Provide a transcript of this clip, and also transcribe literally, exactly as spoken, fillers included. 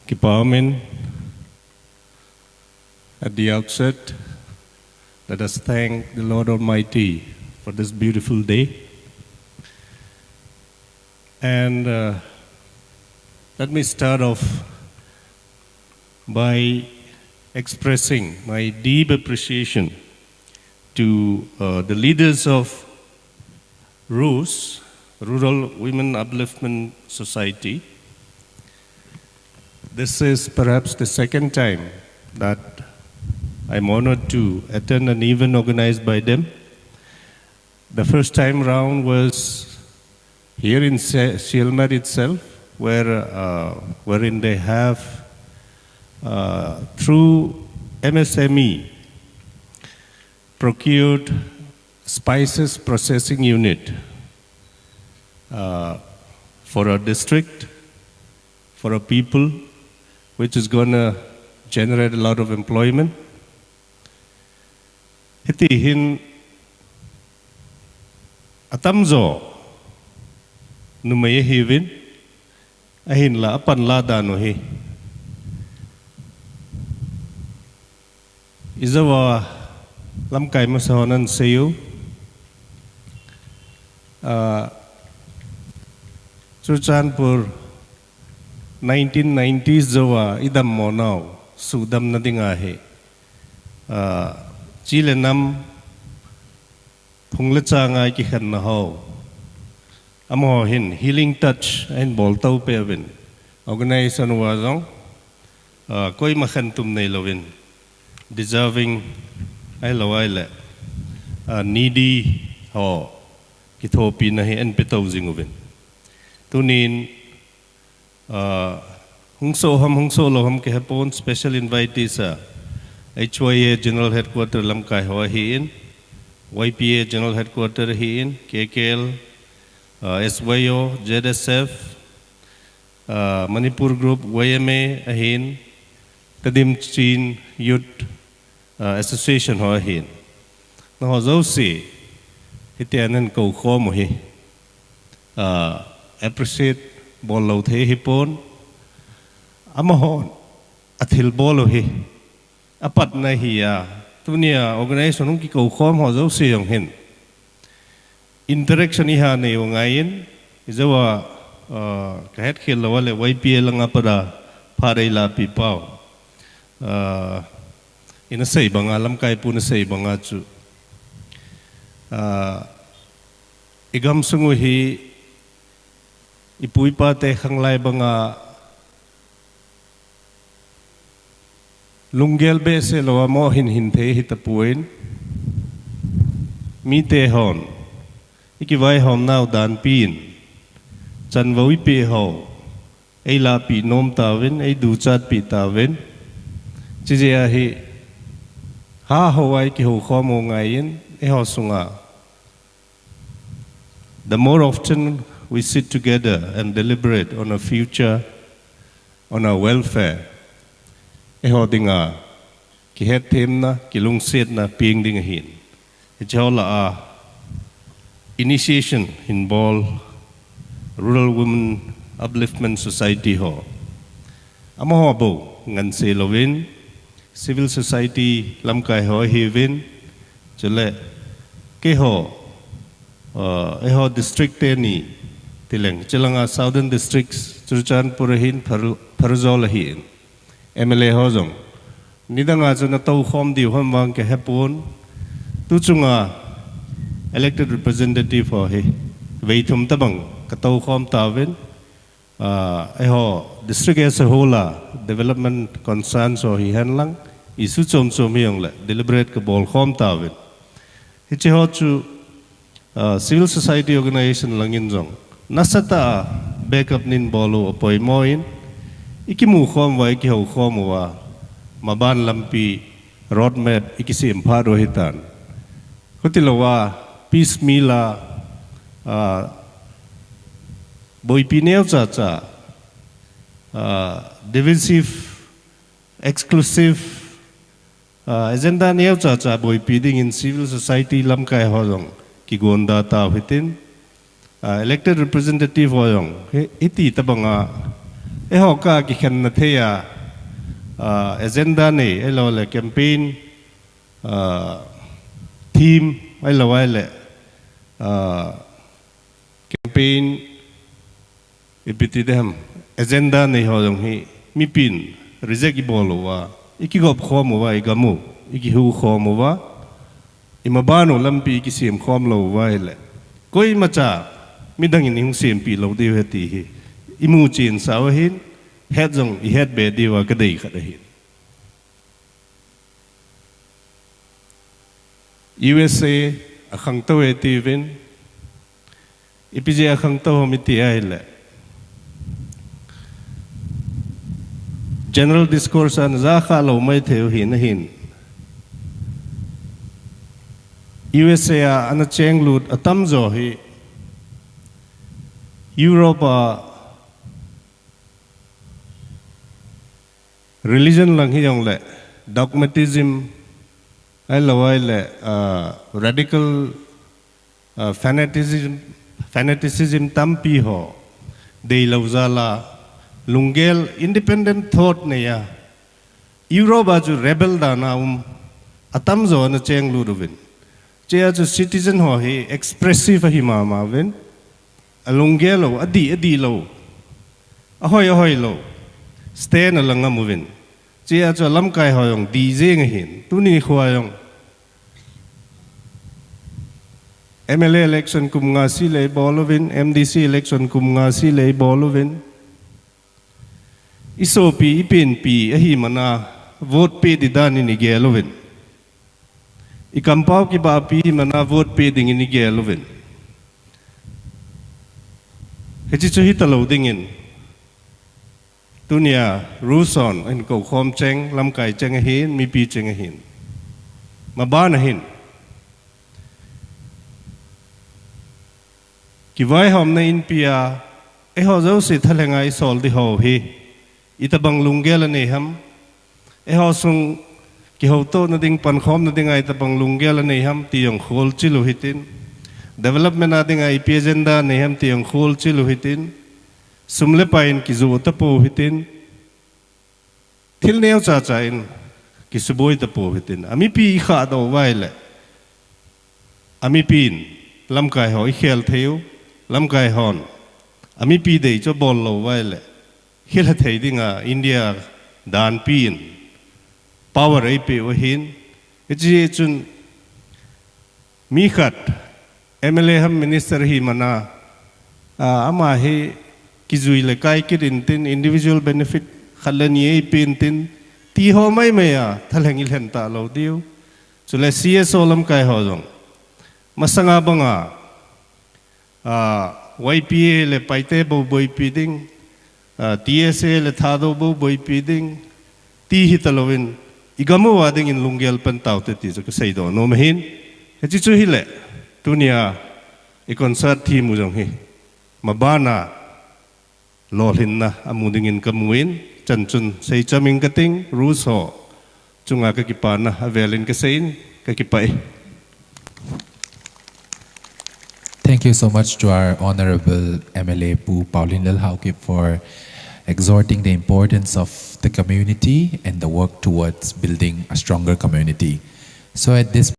Kipa umin, at the outset, let us thank the Lord Almighty for this beautiful day. And uh, let me start off by expressing my deep appreciation to uh, the leaders of RWUS, Rural Women Upliftment Society. This is perhaps the second time that I'm honored to attend an event organized by them. The first time round was here in Se- Sielmat itself, where uh, wherein they have, uh, through M S M E, procured spices processing unit uh, for a district, for a people, which is going to generate a lot of employment. Hiti hin atamjo numei ahiuvin, ahinla apanla dan u hi, ijouva lamkai masa hon anasei u, ah, Churachandpur nineteen nineties jouva idammo nau suhdamna dinga hi, ah, chi le nam, phung le changa ikikhenna ho, amaho hin healing touch ahin boltou peh uvin, organization uva jong, ah, koima khentum neilouvin, deserving ahilou ahile, ah, needy ho kithopina hi ahin petou jing uvin. Tunin, ah, hung soh ham, hung soh lou ham kihepon, special invitees a H Y A General Headquarter lamkai ho ahin, Y P A General Headquarter ahin, K K L, ah, S Y O, Z S F, ah, Manipur Group, Y M A ahin, Tedim Chin Youth, ah, Association ho ahin. Nangho jouse hitia nahin koukhom u hi, ah, appreciate bollou thei hipon, amahon athilbol u hi apatna ahi a, tunia organization hung kikoukhom ho jouse jong hin interaction iha nei u angaiyin, ijouva, ah, kahetkhel lou a le Y P A langa pat a phat eilahpeh pau, ah, ina sei banga, lamkaipu nasei banga chu, ah, igamsung u hi ipu ipate khanglai banga lunggel behseh louva moh hin hin thei ahitapon, mite hon ikivaihom nau danpin chanvou ipeh ho eilahpeh nom tauvin, eiduchatpeh tauvin. Chujeh a hi, hahouva ikihoukhom u angaiyin, eiho sunga, the more often we sit together and deliberate on our future, on our welfare, eiho dinga kihetthemna, kilungsetna peng ding ahin. Hiche ho lah a initiation hin bol Rural Women Upliftment Society ho, amaho bou nganse louvin, civil society lamkai ho ahiuvin, chule keiho, ah, eiho district teni tileng, chulanga Southern Districts, Churachandpur ahin, Phar-, Pherzawl ahin, M L A ho jong nidanga chu natoukhom diu ham vang kahepon, tuchunga elected representative ho hi veithum tobang katoukhom tauvin, ah, eiho district as a whole a development concerns ho hihenlang, issue chom chom hijongle deliberate kabolkhom tauvin. Hiche ho chu, ah, civil society organization langin jong nasatah a backup nahin bol u apoimo in, ikimukhom uva, ikihoukhom uva, maban lampi, road map ikisem phat u ahitan. Khuti louva, piecemeal a, ah, boipi neocha cha, ah, divisive, exclusive, ah, agenda neocha cha boipi dingin civil society lamkai ho jong kigonda tau hitin, ah, elected representative ho jong hi, hiti tobanga Eiho ka kikhenna thei a, ah, agenda nei, ahilou le campaign, ah, theme, ahilou le, ah, campaign, ipi ti ding ham, agenda nei ho jong hi, mipin reject ibol uva, ikigop khom uva, igam u, ikihu khom uva, imaban u lampi ikisem khom lou uva ahile, koimacha midang in ihung sempeh lou diu ahi ti hi imu chensau ahin, het jong ihet be diuva kadei khat ahin. U S A akhangtou e tiuvin, ipi jeh a akhangtou ham iti ahile, general discourse a ana ja kha lou maithei u hin ahin, U S A a ana chenglut atamjo hi Europe a religion lang hijongle dogmatism, ahilou le, ah, radical, ah, fanaticism, fanaticism tampi ho deilou jal a, lunggel, independent thought neiya, Europe a chu rebel dan a um atamjo ana chenglut uvin. Chea chu citizen ho hi expressive ahi mama uvin. Alunggel lou, adih, adih lou, ahoi, ahoi lou, stand ala ngam uvin. Chea chu alamkai ho jong dih jeng ahin. Tuni khoa jong M L A election kum nga seh le ibol uvin, M D C election kum nga seh le ibol uvin. Isopi, ipenpi ahi mana vote pe ding dan in igel uvin. Ikampao kibahpi ahi mana vote pe ding in igel uvin. Hiche chu hitalou dingin, tunia Ru Son ahin koukhom cheng, lamkai cheng ahin, mipi cheng ahin, maban ahin, kivaihomna inpi a eiho jouse thalheng a isol ding ho hi itobang lunggel anei ham? Eiho sung kihoutona ding, pankhomna dinga itobang lunggel anei ham ti jong kholchil u hitin, development a dinga ipi agenda anei ham ti jong kholchil u hitin, sum le pai in kijoh tapou hitin, thil neocha cha in kisuboi tapou hitin, amipi ikhahdoh uva ahile, amipin lamkai ho ikhel thei u, lamkai hon amipi dei chu abol lou uva ahile, khel thei dinga India danpi in power eipeh u ahin. Hiche chun mi khat M L A ham minister ahi mana, ah, ama hi kijui le kai kit intin, individual benefit khat le ni eipe intin, ti ho maimai a thalheng ilhen talou diu. Chule C S O lamkai ho jong masanga banga, ah, Y P A le Paite bou boipi ding, ah, T S A le Thadou bou boipi ding, ti hitalouvin, igam uva dingin lunggel pan taute ti chu kaseidoh nom ahin. Hiche chu hile, tunia i concert theme u jong hi mabana lolhinna amu dingin kamun, chan chun seicham ing kating, Ru Son chunga kakipana avelin kaseiyin, kakipah e. Thank you so much to our Honorable M L A Pu Paolienlal Haokip for exhorting the importance of the community and the work towards building a stronger community. So at this